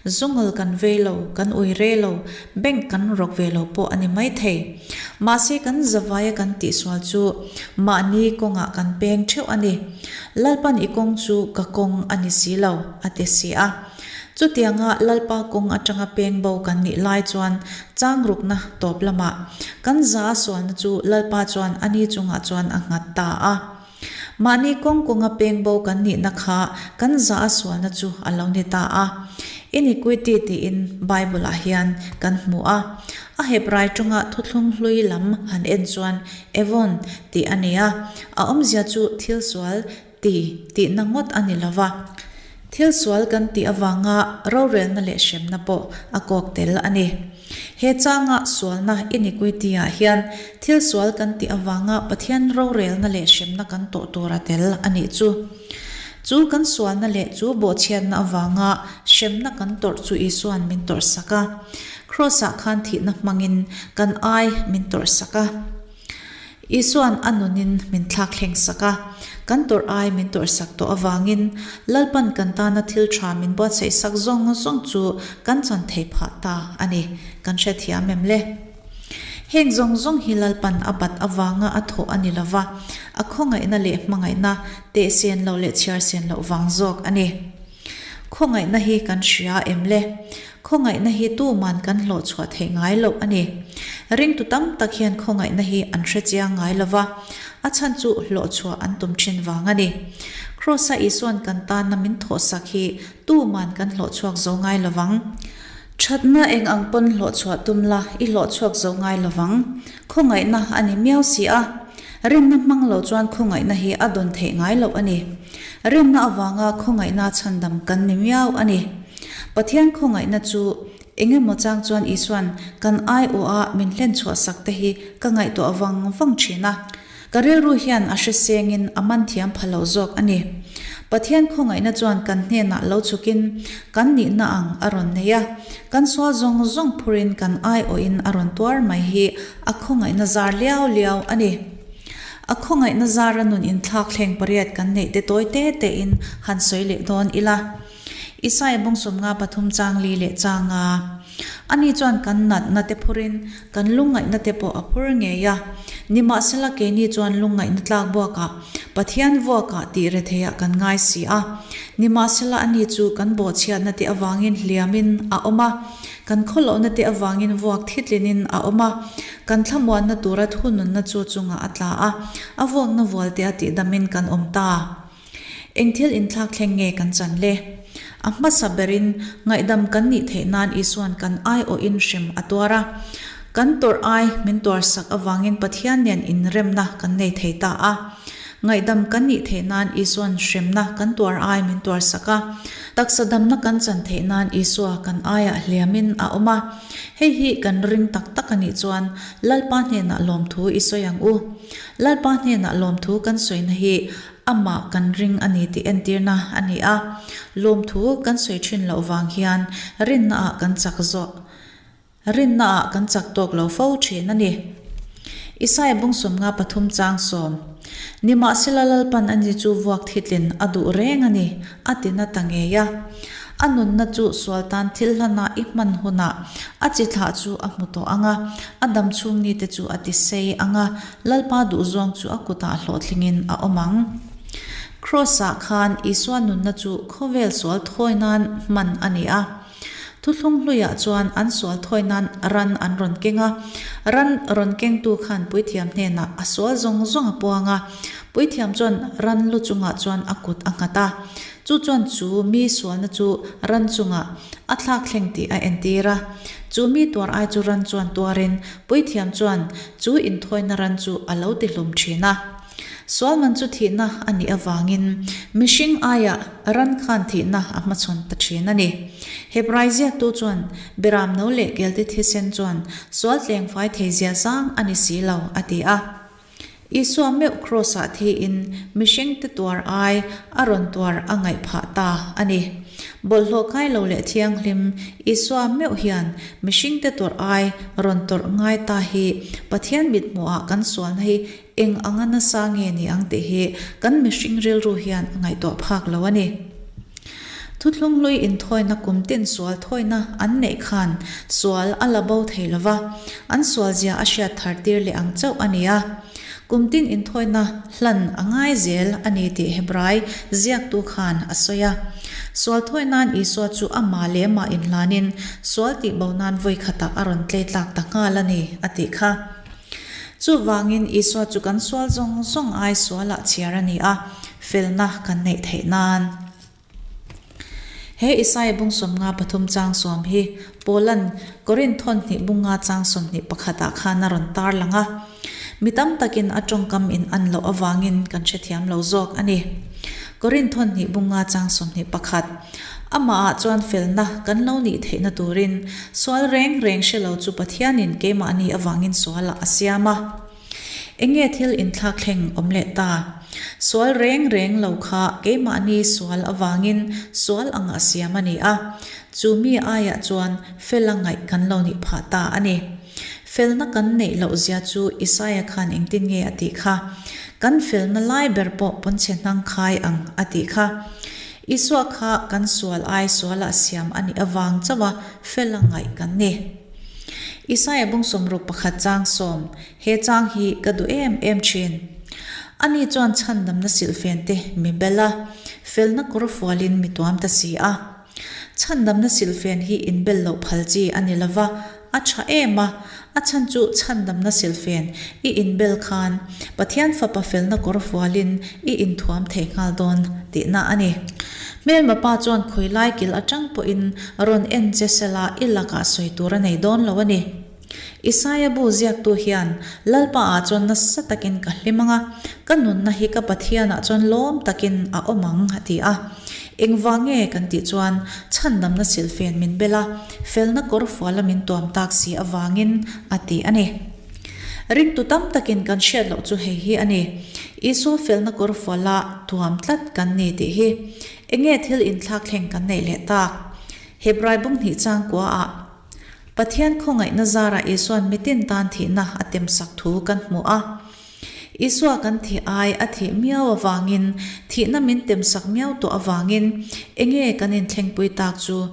Zungal kan vei lo, kan ui re lo, bank kan rawk ve lo pawh a ni mai thei. Mahse kan zavaia kan tihsual chu mahni kawngah kan peng theuh a ni. Lalpan i kawng chu ka kawng a ni si lo, a ti si a. Chutianga Lalpa kawng atanga peng bo kan nih lai chuan changrukna tawp lamah kan za sualna chu Lalpa chuan a ni chungah chuan a nghat ta a. Mahni kawng kawnga peng bo kan nihna kha kan za sualna chu a lo ni ta a. Iniquity tiin Bible-ah hian kan hmu a. A Hebrai tawnga thuthlung hlui lam han en chuan Evon tih a ni a. A awmzia chu thil sual Ti, tihna ngawt a ni lo va. Thil sual kan tih avanga rorelna leh hremna pawh a kawk tel a ni. He changa sualna iniquity-ah hian thil sual kan tih avanga Pathian rorelna leh hremna kan tawh tur a tel a nih chu. Chu kan sualna leh chu bawhchhiatna avanga hremna kan tawrh chu Isua'n min tawrhsak a. Kraws-ah khan thihna hmangin kan ai min tawrhsak a. Isua'n a nunin min thlak thleng sak a, kan tawrh ai min tawrh sak tawh avangin Lalpan kan tana thil tha min buatsaih sak zawng zawng chu kan chan thei phah ta a ni, kan hrethiam em le? Heng zawng zawng hi Lalpan a bat avanga a thawh a ni lo va, a khawngaihna leh hmangaihna teh sen loh leh chhiar sen loh vang zawk a ni. Khawngaihna hi kan hria em le? Khawngaihna hi tuman kan hlawh chhuah theih ngai loh a ni. Ringtu tam tak hian khawngaihna hi an hre chiang ngai lo va, a chhan chu hlawh chhuah an tum thin vang a ni. Kraws-a Isua'n kan tana min thawhsak hi tuman kan hlawh chhuak zo ngai lo vang. Thatna eng ang pawn hlawh chhuah tum la, i hlawh chhuak zo ngai lo vang. Khawngaihna a ni miau si a. Rinna hmang lo chuan khawngaihna hi a dawn theih ngai loh a ni. Rinna avanga khawngaihna chhandam kan ni miau a ni. Pathian khawngaihna chu eng emaw chang chuan Isua'n kan aiawha min hlen chhuah sak te hi ka ngaihtuah vang vang thin a. Ka rilru hian a hresengin a man thiam pha lo zawk a ni. Pathian khawngaihna chuan kan hnenah lo chhukin kan nihna ang a rawn nei a, kan sual zawng zawng phurin kan aiawhin a rawn tuar mai hi a khawngaihna zar liau liau a ni. A khawngaihna zara nun inthlak thleng pariat kan neih te tawi te tein han sawi leh dawn ila. Isaiah bawngsawm nga pathum chang li leh chang a. Ani chuan kan natna te phurin kan lungngaihna te pawh a phur ngei a. Nimahsela keini chuan lungngaihna tlak buakah Pathian vuakah tih retheiah kan ngai si a. Nimahsela ani chu kan bawhchhiatna te avangin hliamin a awm a, kan khawlohna te avangin vuak thitlinin a awm a, kan thlamuanna tura thununna chu chungah a tla a, a vuakna vualte a tihdamin kan awm ta. Eng thil inthlak thleng nge kan chan le? A hmasa berin ngaihdam kan nih theih nan Isua'n kan aiawhin hrem a tuar a. Kan tawrh ai min tuarsak avangin Pathian nen inremna kan nei thei ta a. Ngaihdam kan nih theih nan Isua'n hremna kan tuar ai min tuarsak a. Taksa damna kan chan theih nan Isua kan aiah hliamin a awm a. Hei hi kan ring tak tak a nih chuan Lalpa hnenah lawmthu i sawi ang u. Lalpa hnenah lawmthu kan sawina hi amah kan ring a ni tih entirna a ni a. Lawmthu kan sawi thin loh vang hian rinnaah kan chak zawh rinnaah kan chak tawk lo fo thin a ni. Isaiah bung 53 chang sawm, Nimahsela Lalpan ani chu vuak thitlin a duh reng a ni, a ti na ta ngei a. A nunna chu sual tan thil hlana i hman hunah a chi thlah chu a hmu tawh ang a, a dam chhung nite chu a ti sei ang a, Lalpa duhzawng chu a kutah hlawhtlingin a awm ang. Kraws-ah khan Isua nunna chu khawvel sual thawi nan hman a ni a. Thuthlung hluiah chuan an sual thawi nan ran an rawn keng a. Ran rawn kengtu khan puithiam hnenah a sual zawng zawng a puang a. Puithiam chuan ran lu chungah chuan a kut a nghat a. Chu chuan chu mi sualna chu ran chungah a thlak thleng tih a entir a. Chu mi tuar ai chu ran chuan tuarin Puithiam chuan chu inthawina ran chu a lo ti hlum thin a. Sualman chu thihna a nih avangin mihring aiah ran khan thihna a hmachhawn ta thin a ni. Hebrai ziaktu chuan Beram no leh kelte thisen chuan sual tleng fai thei zia zang a ni si lo a ti a. Isua meuh Kraws-ah thiin mihringte tuar ai a rawn tuar a ngaih phah ta a ni. Bawlhhlawh kai lo leh thianghlim Isua meuh hian mihringte tawrh ai rawn tawrh ngai ta hi Pathian mithmuhah kan sualna hi eng anga nasa nge ni ang tih hi kan mihring rilru hian a ngaihtuah phak lo a ni. Thuthlung hlui inthawina kum tin sual thawina an neih khan sual a la bo thei lo va, an sualzia a hriat thar tir leh ang chauh a ni a. Kum tin inthawina hlan a ngai zel a ni tih Hebrai ziaktu khan a sawi a. Sual thawi nan Isua chu amah leh amah inhlanin sual tihbo nan vawi khatah a rawn tlei tlak ta nghal a ni, a tih kha. Chuvangin Isua chu kan sual zawng zawng ai sualah chhiar a ni a, felna kan neih theih nan. He Isaia bung 53 chang sawm hi Paula'n Korinth thawn hnih bung nga chang 21 ah khan a rawn tar lang a. Mi tam takin a tawngkam in an loh avangin kan hrethiam lo zawk a ni. Korinth thawn hnih bung nga chang 21, Amah ah chuan felna kan lo nih theihna turin sual reng reng hre lo chu Pathianin keimahni avangin sualah a siam a. Enge thil inthlak thleng awm leh ta? Sual reng reng lo kha keimahni sual avangin sual anga siam a ni a, chu mi aiah chuan fela ngaih kan lo nih phah ta a ni. Felna kan neih loh zia chu Isaia khan engtin nge a tih kha? Kan felna lai ber pawh pawnchhe hnang khai ang a tih kha. Isua kha kan sual ai sualah siam a nih avang chauha fela ngaih kan ni. Isaia bung 61 chang sawm, He chang hi ka duh em em thin. Ani chuan chhandamna silhfen te mi bel a, felna kawr fualin mi tuam ta si a. Chhandamna silhfen hi inbel loh phal chi a ni lova, a tha em a, a chhan chu chhandamna silhfen i inbel khan Pathian Fapa felna kawr fualin i inthuam thei nghal dawn tihna a ni. Hmelma pa chuan khawi lai kil atang pawhin rawn en che sela i lakah sawi tur a nei dawn lo a ni. Isaia bu ziaktu hian, Lalpa ah chuan nasa takin ka hlim ang a, ka nunna hi ka Pathian ah chuan lawm takin a awm ang, a ti a. Engvang nge kan tih chuan chhandamna silhfen min bel a, felna kawr fuala min tuam tak si avangin, a ti a ni. Ringtu tam takin kan hriat loh chu hei hi a ni, Isua felna kawr fuala tuam tlat kan ni tih hi. Enge thil inthlak thleng kan neih leh tak? Hebrai bung hnih changkuaah Pathian khawngaihna zarah Isua'n mitin tan thihna a temsak thu kan hmu a. Isua kan thih ai a thih miau avangin, thihna min temsak miau tawh avangin enge kan inthlengpui tak chu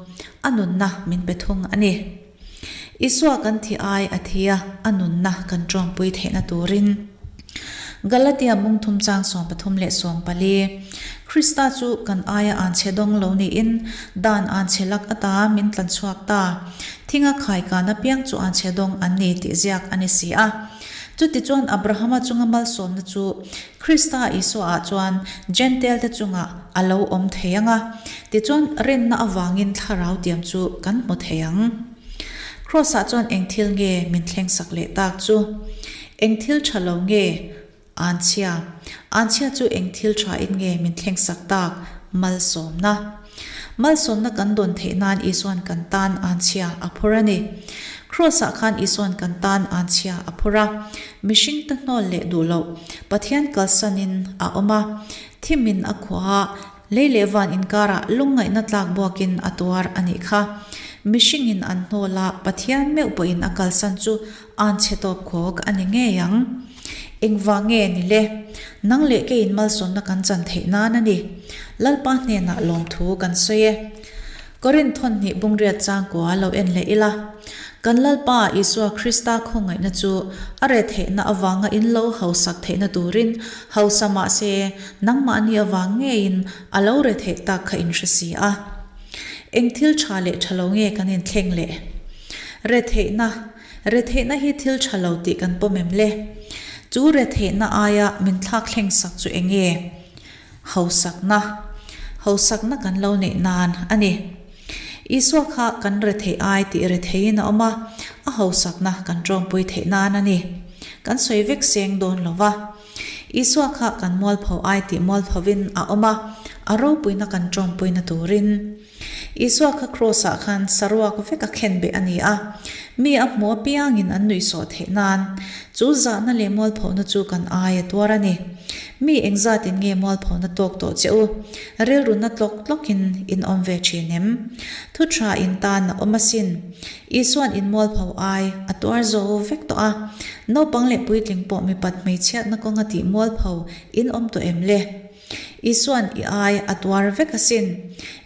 a nunna min pe thung a ni. Isua kan thi ai a thi a, a nunna kan tawngpui theihna turin. Galatia mung thum chang 13 leh 14, Krista chu kan aia anchhe dawng lo niin dan anchhe lak ata min tlan chhuak ta. Thinga khaikan apiang chu anchhe dawng an ni tih ziak a ni si a. Chutichuan Abrahama chunga malsawmna chu Krista Isuaah chuan Jentail-te chungah a lo awm thei ang a, tichuan rinna avangin thlarau tiam chu kan hmu thei ang. Kraws-ah chuan eng thil nge min thlengsak leh tak chu? Eng thil tha lo nge? Anchhia. Anchhia chu eng thil thain nge min thlengsak tak? Malsawmna. Malsawmna kan dawn theih nan Isua'n kan tan anchhia a phur a ni. Kraws-ah khan Isua'n kan tan anchhia a phur a. Mihringte hnawl leh duh loh Pathian kalsanin a awm a. Thimin a khuah a, lei leh van inkarah lungngaihna tlak buakin a tuar a nih kha. Mihringin an hnawl a, Pathian meuh pawhin a kalsan chu anchhe tawp khawk a ni ngei ang. Engvang nge ni le? Nang leh keiin malsawmna kan chan theih nan a ni. Lalpa hnenah lawmthu kan sawi e. Korinth thawn hnih bungriat changkua lo en leh ila. Kan Lalpa Isua Krista khawngaihna chu a re theihna avanga in lo hausak theihna turin hausa mahse nangmahni avang ngeiin a lo re theih tak kha in hre si a. Eng thil tha leh tha lo nge kan inthleng le? Re theihna Retheihna hi thil tha lo tih kan pawm em le? Chu retheihna aia min thlak thleng sak chu eng nge? Hausakna. Hausakna kan lo neih nan a ni. Isua kha kan retheih ai tih retheiin a awm a, a hausakna kan tawngpui theih nan a ni. Kan sawi vek seng dawn lo va. Isua kha kan mualpho ai tih mualphovin a awm a, a ropuina kan tawngpuina turin. Isua kha Kraws-ah khan saruak vek a khenbeh a ni a, mi a hmuh apiangin an nuihsawh theih nan. Chu zahna leh mualphohna chu kan ai a tuar a ni. Mi engzatin nge mualphona tawk tawh che u? Rilru na tlawk tlawkin in awm ve thin em? Thu tha in tan a awm asin. Isuan in mualpho ai a tuar zo vek tawh a. Naupang leh puitling pawh mipat hmeichhiatna kawnga tih mualpho in awm tawh em le? Isuan i ai a tuar vek asin.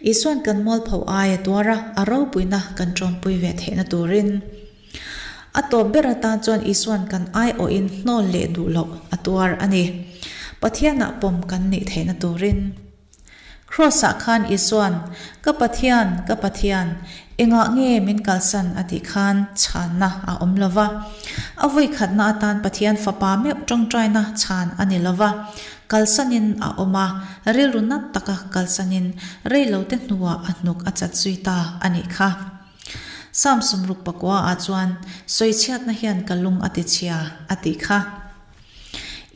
Isuan kan mualpho ai a tuar a, a ropuina kan tawmpui ve theihna turin. A tawp ber atan chuan Isuan kan aiawhin hnawl leh duh loh a tuar a ni. Pathianah pawm kan nih theihna turin. Kraws-ah khan Isuan, Ka Pathian, ka Pathian, engah nge min kalsan a tih khan chhanna a awm lo va. A vawikhatna atan Pathian Fapa meuh tawngtaina chhan a ni lo va. Kalsanin a awm a, rilru nat taka kalsanin reilote hnuah a hnuk a chat zui ta a nih kha. Psalm 64 ah chuan, Sawichhiatna hian ka lung a tichhia, a tih kha.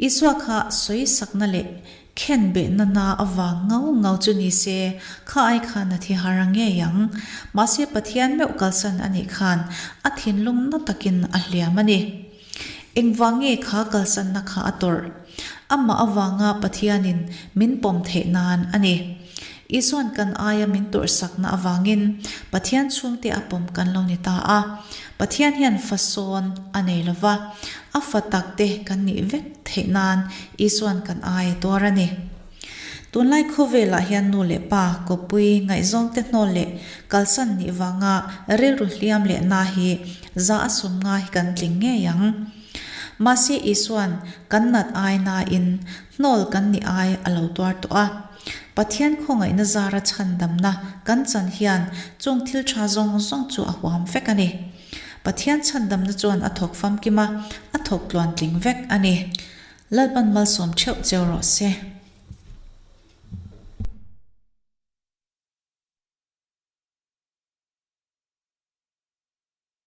Isua kha sawisakna leh khenbehna na avang ngau ngau chu ni se, kha ai khan a thi har a ngei ang. Mahse Pathian meuh kalsan a nih khan a thinlung na takin a hliam a ni. Engvang nge kha kalsanna kha a tawrh? Amah avanga Pathianin min pawm theih nan a ni. Isuan kan aia min tawrhsakna avangin Pathian chhungte a pawm kan lo ni ta a. Pathian hian fa sawn a nei lo va, a fa takte kan nih vek theih nan Isuan kan aia tuar a ni. Tunlai khawvelah hian nu leh pa, kawppui, ngaihzawngte hnawl leh kalsan nih vanga rilru hliam leh na hi za a sum nga hi kan tling ngei ang. Mahse Isuan kan nat ai nain hnawl kan nih ai a lo tuar tawh a. Pathian khawngaihna zara chhandamna kan chan hian chung thil tha zawng zawng chu a huam vek a ni. Pathian chhandamna chuan a thawk famkim a, a thawk tluantling vek a ni. Lalpan malsawm theuh cheu rawh se.